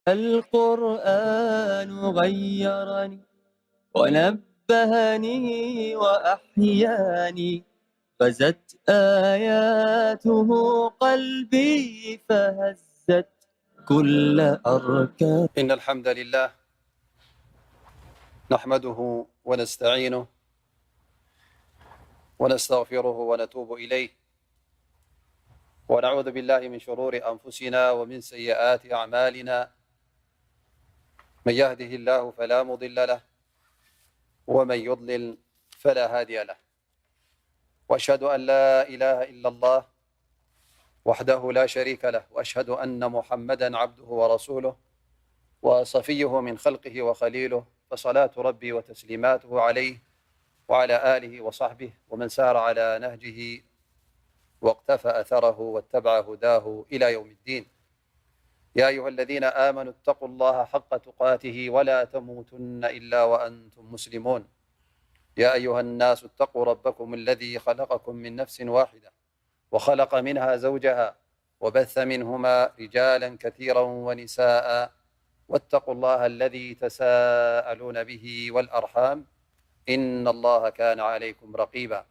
القرآن غيرني ونبهني وأحياني، غزت آياته قلبي فهزت كل أركان. إن الحمد لله نحمده ونستعينه ونستغفره ونتوب إليه، ونعوذ بالله من شرور أنفسنا ومن سيئات أعمالنا. من يهده الله فلا مضل له، ومن يضلل فلا هادي له. وأشهد أن لا إله إلا الله وحده لا شريك له، وأشهد أن محمدا عبده ورسوله وصفيه من خلقه وخليله، فصلاة ربي وتسليماته عليه وعلى آله وصحبه ومن سار على نهجه واقتفى أثره واتبع هداه إلى يوم الدين. يا أيها الذين آمنوا اتقوا الله حق تقاته ولا تموتن إلا وأنتم مسلمون. يا أيها الناس اتقوا ربكم الذي خلقكم من نفس واحدة وخلق منها زوجها وبث منهما رجالا كثيرا ونساء، واتقوا الله الذي تساءلون به والأرحام، إن الله كان عليكم رقيبا.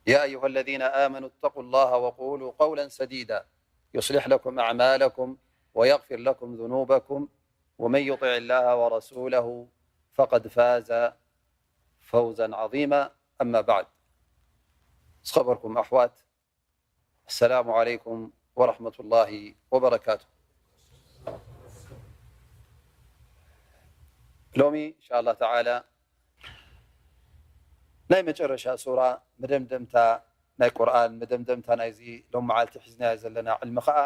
يا أيها الذين آمنوا اتقوا الله وقولوا قولا سديدا يصلح لكم أعمالكم ويغفر لكم ذنوبكم، ومن يطع الله ورسوله فقد فاز فوزا عظيما. أما بعد، ዝኸበርኩም ኣሕዋት፣ السلام عليكم ورحمة الله وبركاته. ሎሚ إن شاء الله تعالى ናይ መጨረሻ ሱራ፣ መደምደምታ ናይ ቁርኣን፣ መደምደምታ ናይዚ ሎም መዓልቲ ሒዝናዮ ዘለና ዕልሚ ኸኣ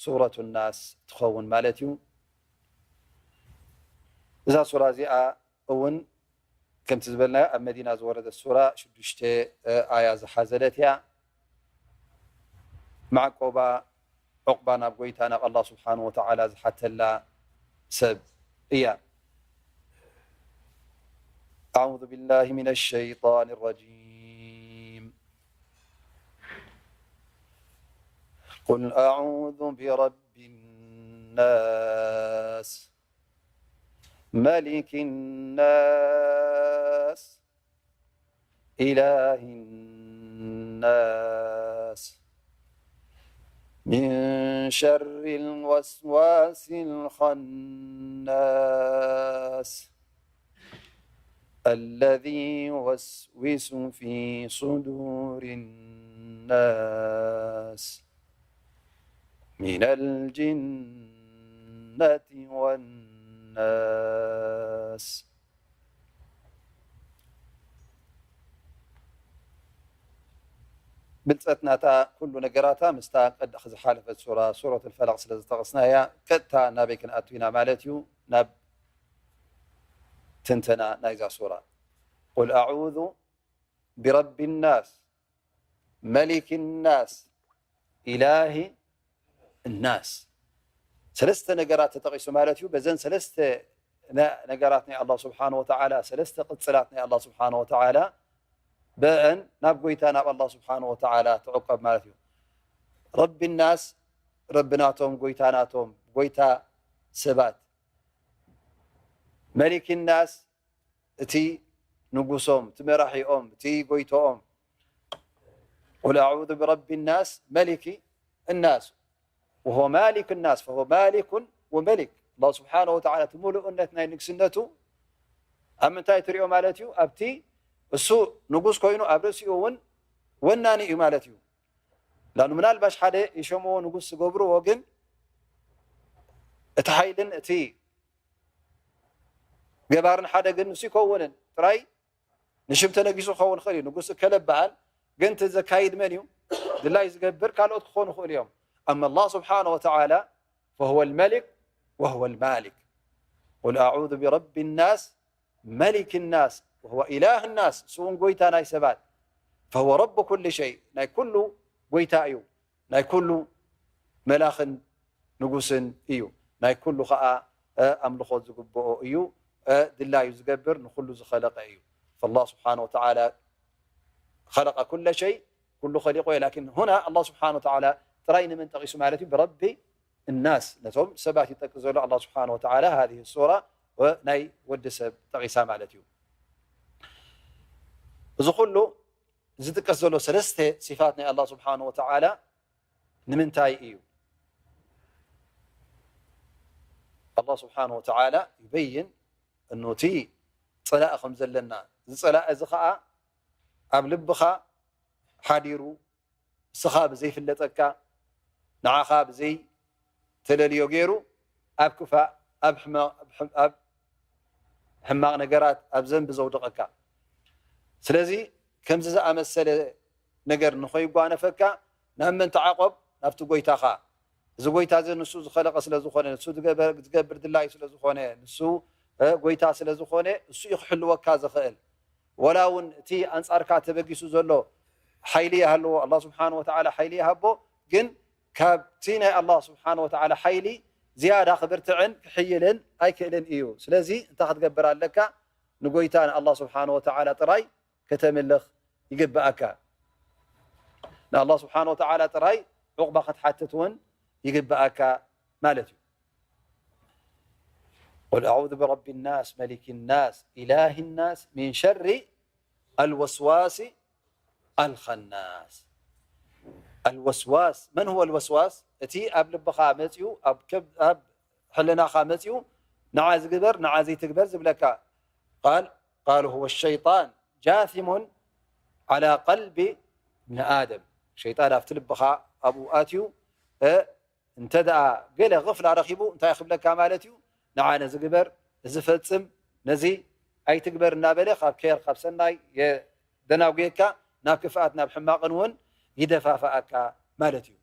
ሱረቱ ናስ ትኸውን ማለት እዩ። እዛ ሱራ እዚኣ እውን ከምቲ ዝበልናዮ ኣብ መዲና ዝወረደት ሱራ ሽዱሽተ ኣያ ዝሓዘለት እያ። ማዕቆባ ዑቕባ ናብ ጎይታ ናብ ኣላህ ስብሓን ወተዓላ ዝሓተላ ሰብ እያ። أعوذ بالله من الشيطان الرجيم. قل أعوذ برب الناس، ملك الناس، إله الناس، من شر الوسواس الخناس، الذي يوسوس في صدور الناس، من الجنة والناس. ብልጸት ናታ ኩሉ ነገራታ ምስታ ቀዳሕ ዝሓለፈት ሱራ ሱረት ኣልፈለቕ ስለ ዝጠቐስናያ፣ ቀጥታ ናበይ ክንኣቱ ኢና ማለት እዩ? ናብ ትንተና ናይዛ ሱራ። ቁል ኣዑዙ ቢረቢ ናስ፣ መሊክ ናስ፣ ኢላሂ ናስ። ሰለስተ ነገራት ተጠቒሱ ማለት እዩ። በዘን ሰለስተ ነ-፣ ነገራት ናይ ኣላህ ስብሓን ወተዓላ፣ ሰለስተ ቅጽላት ናይ ኣላህ ስብሓን ወተዓላ፣ በአን ናብ ጎይታ ናብ ኣላህ ስብሓን ወተዓላ ትዕቀብ ማለት እዩ። ረቢ ናስ፣ ረቢ ናቶም፣ ጎይታ ናቶም፣ ጎይታ ሰባት። መሊክ ናስ፣ እቲ ንጉሶም፣ እቲ መራሒኦም፣ እቲ ጎይቶኦም። ቁል ኣዑዙ ብረቢ ናስ፣ መሊኪ ናስ፣ ወሁወ ማሊክ ናስ፣ ፈሁወ ማሊኩን ወመሊክ። ኣላህ ስብሓነ ወተዓላ እቲ ምሉእነት ናይ ንግስነቱ ኣብ ምንታይ ትሪኦ ማለት እዩ? ኣብቲ እሱ ንጉስ ኮይኑ ኣብ ርእሲኡ እውን ወናኒ እዩ ማለት እዩ። ላኑ ምናልባሽ ሓደ ይሸምዎ ንጉስ ዝገብርዎ፣ ግን እቲ ሓይልን እቲ ገባርን ሓደ ግን ንሱ ይከውንን ጥራይ ንሽም ተነጊሱ ክኸውን ይኽእል እዩ። ንጉስ እከለ በሃል፣ ግን እቲ ዘካይድ መን እዩ? ድላይ ዝገብር ካልኦት ክኾኑ ይኽእሉ እዮም። ኣማ ኣላህ ስብሓነ ወተዓላ ፈሁወ ልመሊክ ወሁወ ልማሊክ። ቁል ኣዑዙ ቢረቢ ናስ መሊክ ናስ ወሁወ ኢላህ ናስ፣ ንሱ እውን ጎይታ ናይ ሰባት። ፈሁወ ረቡ ኩሊ ሸይ፣ ናይ ኩሉ ጎይታ እዩ። ናይ ኩሉ መላኽን ንጉስን እዩ። ናይ ኩሉ ኸኣ፣ እ፣ ኣምልኾት ዝግብኦ እዩ። እ፣ ድላዩ ዝገብር ንኹሉ ዝኸለቐ እዩ። ፈላህ ስብሓነ ወተዓላ ኸለቐ ኩለ ሸይ፣ ኩሉ ኸሊቑ እዩ። ላኪን ሁና ኣላህ ስብሓነ ወተዓላ ጥራይ ንመን ጠቒሱ ማለት እዩ? ብረቢ الناس፣ ነቶም ሰባት ይጠቅስ ዘሎ ኣላህ ስብሓነ ወተዓላ። هذه السورة ናይ ወዲ ሰብ ጠቒሳ ማለት እዩ። እዚ ኩሉ ዝጥቀስ ዘሎ ሰለስተ ሲፋት ናይ ኣላህ ስብሓነ ወተዓላ ንምንታይ እዩ? ኣላህ ስብሓነ ወተዓላ ይበይን እኖቲ ጸላኢ ከም ዘለና፣ እዚ ጸላኢ እዚ ኸዓ ኣብ ልብኻ ሓዲሩ፣ እስኻ ብዘይፍለጠካ፣ ንዓኻ ብዘይተለልዮ ገይሩ ኣብ ክፋእ፣ ኣብ ሕማ-፣ ኣብ ሕም-፣ ኣብ ሕማቕ ነገራት፣ ኣብ ዘንቢ ዘውድቐካ። ስለዚ ከምዚ ዝኣመሰለ ነገር ንኸይጓነፈካ ናብ መን ተዓቆብ? ናብቲ ጎይታኻ። እዚ ጎይታ እዚ ንሱ ዝኸለቐ ስለ ዝኾነ፣ ንሱ ዝገበ-፣ ዝገብር ድላዩ ስለ ዝኾነ፣ ንሱ፣ እ፣ ጎይታ ስለ ዝኾነ፣ እሱ እዩ ክሕልወካ ዝኽእል። ወላ እውን እቲ ኣንጻርካ ተበጊሱ ዘሎ ሓይሊ ይሃልዎ፣ ኣላህ ስብሓነ ወተዓላ ሓይሊ ይሃቦ፣ ግን ካብቲ ናይ ኣላህ ስብሓነ ወተዓላ ሓይሊ ዝያዳ ክብርትዕን ክሕይልን ኣይክእልን እዩ። ስለዚ እንታይ ክትገብር ኣለካ? ንጎይታ ንኣላህ ስብሓነ ወተዓላ ጥራይ ከተምልኽ ይግብኣካ። ንኣላህ ስብሓነ ወተዓላ ጥራይ ዑቕባ ክትሓትት እውን ይግብኣካ ማለት እዩ። قل أعوذ برب الناس ملك الناس إله الناس من شر الوسواس الخناس. الوسواس، من هو الوسواس؟ እቲ ኣብ ልብኻ መጽዩ፣ ኣብ ከብ-፣ ኣብ ሕልናኻ መጽዩ፣ ንዓ ዝግበር፣ ንዓ ዘይትግበር ዝብለካ። قال، قالوا هو الشيطان جاثم على قلب ابن آدم. ሸይጣን ኣብቲ ልብኻ ኣብኡ ኣትዩ፣ እ፣ እንተ ደኣ ገለ غፍላ ረኺቡ እንታይ ክብለካ ማለት እዩ? ንዓ ነዚ ግበር፣ እዚ ፈጽም፣ ነዚ ኣይትግበር እናበለ ካብ ኸይር፣ ካብ ሰናይ የደናጉየካ፣ ናብ ክፍኣት፣ ናብ ሕማቕን እውን ይደፋፍኣካ ማለት እዩ።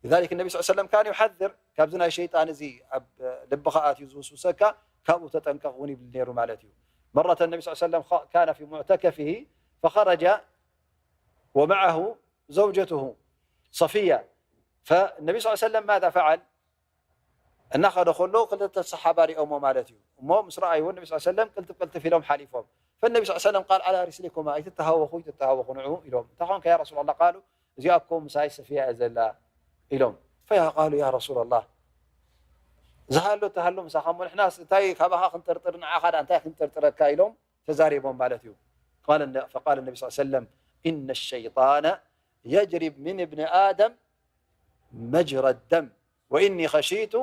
لذلك النبي صلى الله عليه وسلم كان يحذر، ካብዚ ናይ ሸይጣን እዚ ኣብ ልብኻ ኣትዩ ዝውስውሰካ ካብኡ ተጠንቀቕ እውን ይብል ነይሩ ማለት እዩ። مرة النبي صلى الله عليه وسلم خ-، كان في معتكفه فخرج ومعه زوجته صفية، فالنبي صلى الله عليه وسلم ماذا فعل؟ እናኸደ ከሎ ክልተ ሰሓባ ሪኦሞ ማለት እዩ። እሞ ምስ ረኣይዎ ነቢ ስ ሰለም ቅልጥፍ ቅልጥፍ ኢሎም ሓሊፎም። ፈነቢ ስ ሰለም ቃል ዓላ ሪስሊኩማ፣ ኣይትተሃወኹ፣ ኣይትተሃወኹ ንዑ ኢሎም። እንታይ ኾንካ ያ ረሱላ ላህ? ቃሉ እዚኣ እኮ ምሳይ ሰፊያ እያ ዘላ ኢሎም። ፈያ ቃሉ ያ ረሱላ ላህ፣ ዝሃሎ ተሃሎ ምሳኻ እሞ ንሕናስ እንታይ ካባኻ ክንጥርጥር፣ ንዓኻ ደኣ እንታይ ክንጥርጥረካ ኢሎም ተዛሪቦም ማለት እዩ። ቃለ ነ-፣ ፈቃለ ነቢ ስ ሰለም ኢነ ሸይጣነ የጅሪ ምን እብኒ ኣደም መጅረ ደም ወኢኒ ኸሺቱ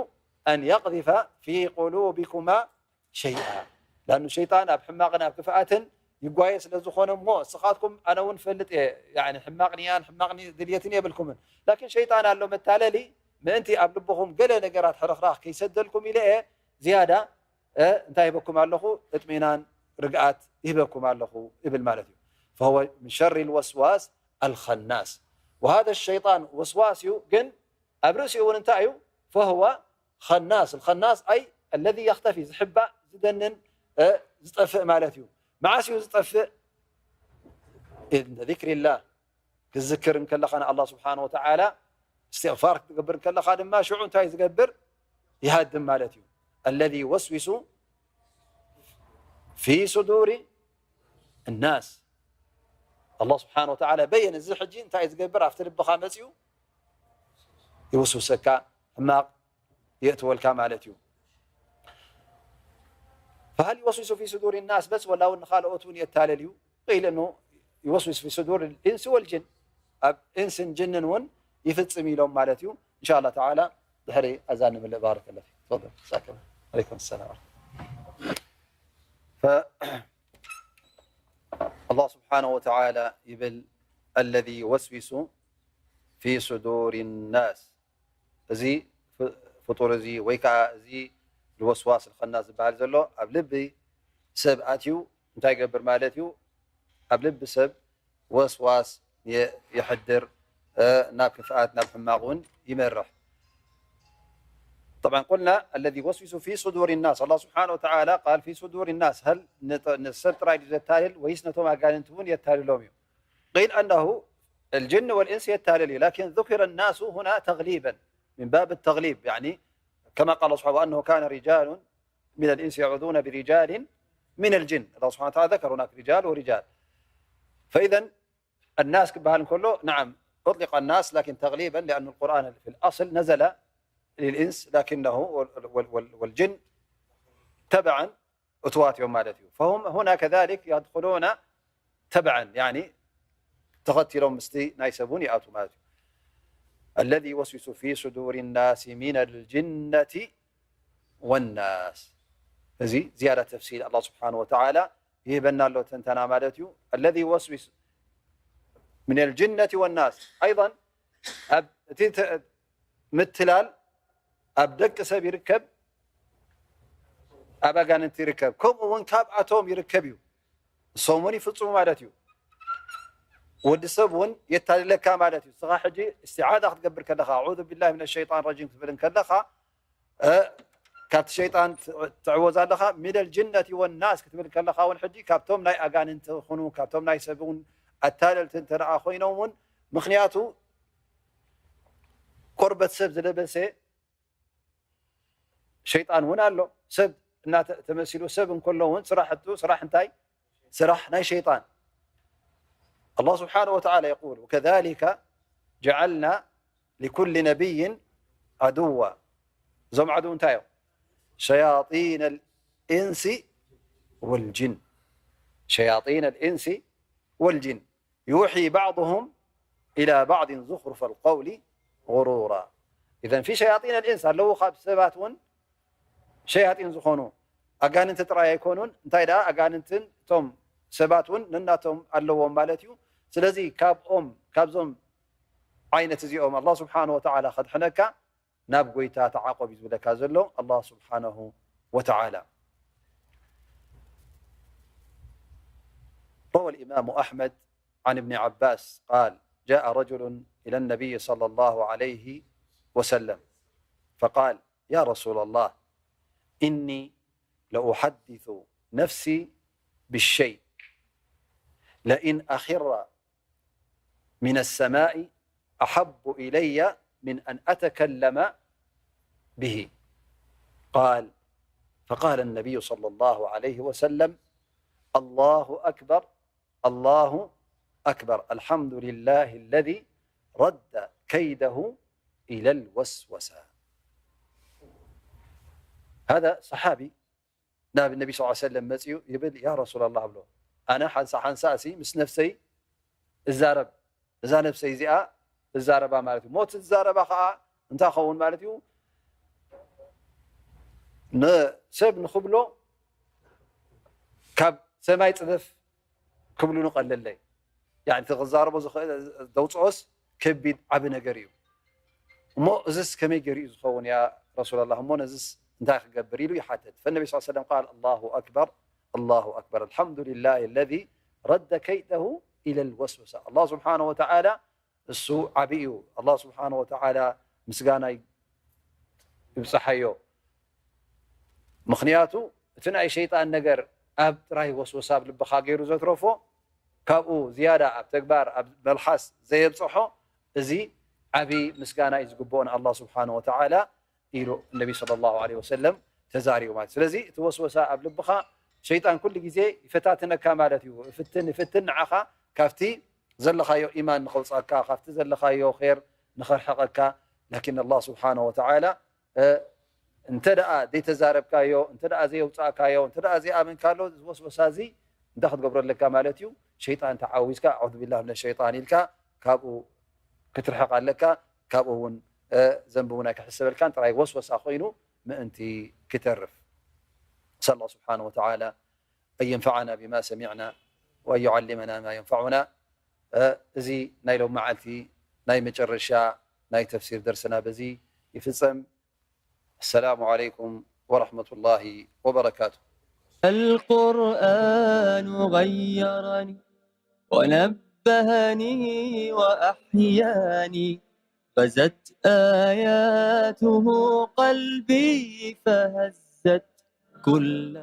ኣን የቕዚፈ ፊ ቁሉቢኩማ ሸይኣ። ላኑ ሸይጣን ኣብ ሕማቕን ኣብ ክፍኣትን ይጓየ ስለ ዝኾነ እሞ እስኻትኩም፣ ኣነ እውን ፈልጥ እየ፣ ያኒ ሕማቕ ንያን ሕማቕ ኒ-፣ ድልየትን የብልኩምን። ላኪን ሸይጣን ኣሎ መታለሊ፣ ምእንቲ ኣብ ልብኹም ገለ ነገራት ሕርኽራኽ ከይሰደልኩም ኢለ እየ ዝያዳ እ፣ እንታይ ይህበኩም ኣለኹ? እጥሚናን ርግኣት ይህበኩም ኣለኹ ይብል ማለት እዩ። فهو من شر الوسواس الخناس. وهذا الشيطان وسواس እዩ፣ ግን ኣብ ርእሲኡ እውን እንታይ እዩ? فهو خناس. الخناس أي الذي يختفي، ዝሕባእ፣ ዝደንን፣ እ፣ ዝጠፍእ ማለት እዩ። መዓስ እዩ ዝጠፍእ? عند ذكر الله، ክትዝክር እንከለኻ ንኣላህ ስብሓነ ወተዓላ፣ እስትግፋር ክትገብር እንከለኻ ድማ ሽዑ እንታይ ዝገብር? ይሃድም ማለት እዩ። الذي يوسوس في صدور الناس. ኣላህ ስብሓነ ወተዓላ በየን፣ እዚ ሕጂ እንታይ ዝገብር? ኣብቲ ልብኻ መፂኡ ይውስውሰካ፣ ሕማቕ የእትወልካ ማለት እዩ። فهل يوسوس في صدور الناس بس ولا እውን ንኻልኦት እውን የታልል እዩ? قيل أنه يوسوس في صدور الإنس والجن، ኣብ ኢንስን ጅንን እውን ይፍጽም ኢሎም ማለት እዩ። إن شاء الله تعالى ድሕሪ ኣዛን ንምልእ። بارك الله فيك. تفضل. جزاك الله. عليكم السلام ورحمة الله. ف-، الله سبحانه وتعالى ይብል الذي يوسوس في صدور الناس، እዚ ፍ-፣ ፍጡር እዚ ወይ ከዓ እዚ ልወስዋስ ልኸናስ ዝበሃል ዘሎ ኣብ ልቢ ሰብ ኣትዩ እንታይ ይገብር ማለት እዩ? ኣብ ልቢ ሰብ ወስዋስ የ-፣ የሕድር፣ እ፣ ናብ ክፍኣት፣ ናብ ሕማቕ እውን ይመርሕ። طبعا قلنا الذي يوسوس في صدور الناس، الله سبحانه وتعالى قال في صدور الناس، هل ንጥ-، ንሰብ ጥራይ ድዩ ዘታልል ወይስ ነቶም ኣጋንንቲ እውን የታልሎም እዩ? قيل أنه الجن والإنس የታልል እዩ، لكن ذكر الناس هنا تغليبا من باب التغليب، يعني كما قال الله سبحانه وأنه كان رجال من الإنس يعوذون برجال من الجن. الله سبحانه وتعالى ذكر هناك رجال ورجال. فإذا الناس ክበሃል እንከሎ نعم أطلق الناس لكن تغليبا لأن القرآن في الأصل نزل للإنس لكنه والجن تبعا እትዋት እዮም ማለት እዩ። فهم هنا كذلك يدخلون تبعا يعني ተኸቲሎም ምስቲ ናይ ሰብ እውን ይኣቱ ማለት እዩ። الذي يوسوس في صدور الناس من الجنة والناس እዚ ዝያዳ ተፍሲል ኣላህ ስብሓን ወተዓላ ይህበና ኣሎ ተንተና ማለት እዩ። الذي يوسوس من الجنة والناس أيضا ኣብ እቲ ምትላል ኣብ ደቂ ሰብ ይርከብ፣ ኣብ ኣጋንንቲ ይርከብ፣ ከምኡ እውን ካብ ኣቶም ይርከብ እዩ። እሶም እውን ይፍፅሙ ማለት እዩ። ወዲ ሰብ እውን የታልለካ ማለት እዩ። እስኻ ሕጂ እስትዓዛ ክትገብር ከለኻ ኣዑዙ ቢላሂ ሚነ ሸይጣን ረጂም ክትብል ከለኻ ካብቲ ሸይጣን ትዕወዝ ኣለኻ። ሚነል ጅነቲ ወናስ ክትብል ከለኻ እውን ሕጂ ካብቶም ናይ ኣጋንንቲ ይኹኑ ካብቶም ናይ ሰብ እውን ኣታለልቲ እንተ ኮይኖም እውን ምኽንያቱ ቆርበት ሰብ ዝለበሰ ሸይጣን እውን ኣሎ። ሰብ እናተመሲሉ ሰብ እንከሎ እውን ስራሕ ስራሕ እንታይ ስራሕ ናይ ሸይጣን። ኣላህ ስብሓነሁ ወተዓላ የቁል ወከዛሊከ ጀዓልና ሊኩሊ ነቢይን ዓድዋ። እዞም ዓድው እንታይ እዮም? ሸያጢን ልኢንሲ ወልጅን ሸያጢን ልኢንሲ ወልጅን ዩሒ ባዕضሁም ኢላ ባዕضን ዙኽሩፈ ልቀውሊ غሩራ። ኢዘን ፊ ሸያጢን ልኢንስ ኣለዉ ካብ ሰባት እውን ሸያጢን ዝኾኑ ኣጋንንቲ ጥራይ ኣይኮኑን። እንታይ ደኣ ኣጋንንትን እቶም ሰባት እውን ነናቶም ኣለዎም ማለት እዩ። ስለዚ ካብኦም ካብዞም ዓይነት እዚኦም ኣላህ ስብሓን ወተዓላ ከድሕነካ ናብ ጎይታ ተዓቆብ እዩ ዝብለካ ዘሎ ኣላህ ስብሓነሁ ወተዓላ። روى الإمام أحمد عن ابن عباس قال جاء رجل إلى النبي صلى الله عليه وسلم فقال يا رسول الله إني لأحدث نفسي بالشيء لئن أخر من السماء أحب إلي من أن أتكلم به. قال فقال النبي صلى الله عليه وسلم الله أكبر الله أكبر الحمد لله الذي رد كيده إلى الوسوسة. هذا صحابي ናብ ነቢ ስ ሰለም መፅኡ ይብል ያ ረሱላ ላ ብሎ ኣነ ሓንሳ ሓንሳ እሲ ምስ ነፍሰይ እዛረብ እዛ ነፍሰይ እዚኣ እዛረባ ማለት እዩ። ሞት እዛረባ ከዓ እንታይ ኸውን ማለት እዩ? ንሰብ ንክብሎ ካብ ሰማይ ፅደፍ ክብሉ ንቀለለይ ክዛረቦ ዘውፅኦስ ከቢድ ዓቢ ነገር እዩ። እሞ እዝስ ከመይ ገሪኡ ዝኸውን ያ ረሱላ ላ እሞ ነዝስ እንታይ ክገብር ኢሉ ይሓተት። ፈነቢ ስ ሰለም ቃል ኣላሁ ኣክበር ኣላሁ ኣክበር ኣልሓምዱሊላህ ለዚ ረደ ከይደሁ ኢለል ወስወሳ። ኣላህ ስብሓነ ወተዓላ እሱ ዓብዪ እዩ። ኣላህ ስብሓነ ወተዓላ ምስጋና ይብፅሓዮ። ምኽንያቱ እቲ ናይ ሸይጣን ነገር ኣብ ጥራይ ወስወሳ ኣብ ልብኻ ገይሩ ዘትረፎ ካብኡ ዝያዳ ኣብ ተግባር ኣብ መልሓስ ዘየብፅሖ እዚ ዓብዪ ምስጋና እዩ ዝግብኦ ንኣላህ ስብሓነ ወተዓላ ኢሉ ነቢ ሰለላሁ ዐለይሂ ወሰለም ተዛሪቡ ማለት። ስለዚ እቲ ወስወሳ ኣብ ልብኻ ሸይጣን ኩሉ ግዜ ይፈታትነካ ማለት እዩ። ይፍትን ይፍትን ንዓኻ ካብቲ ዘለኻዮ ኢማን ንኸውፅኣካ ካብቲ ዘለኻዮ ር ንኸርሕቐካ ላኪን ኣላህ ስብሓነ ወተዓላ እንተ ደኣ ዘይተዛረብካዮ እንተ ደኣ ዘየውፃእካዮ እንተ ደኣ ዘይኣመንካሎ ዝወስወሳ እዚ እንታይ ክትገብሮ ኣለካ ማለት እዩ። ሸይጣን ተዓዊዝካ ኣዑዙ ቢላህ ምነ ሸይጣን ኢልካ ካብኡ ክትርሕቕ ኣለካ። ካብኡ እውን ዘንቢ እውን ኣይክሕሰበልካን ጥራይ ወስወሳ ኮይኑ ምእንቲ ክተርፍ። نسأل الله سبحانه وتعالى أن ينفعنا بما سمعنا وأن يعلمنا ما ينفعنا. እዚ ናይ ሎም መዓልቲ ናይ መጨረሻ ናይ ተፍሲር ደርስና በዚ ይፍጸም። السلام عليكم ورحمة الله وبركاته. القرآن غيرني ونبهني وأحياني فزت آياته قلبي فهزت كل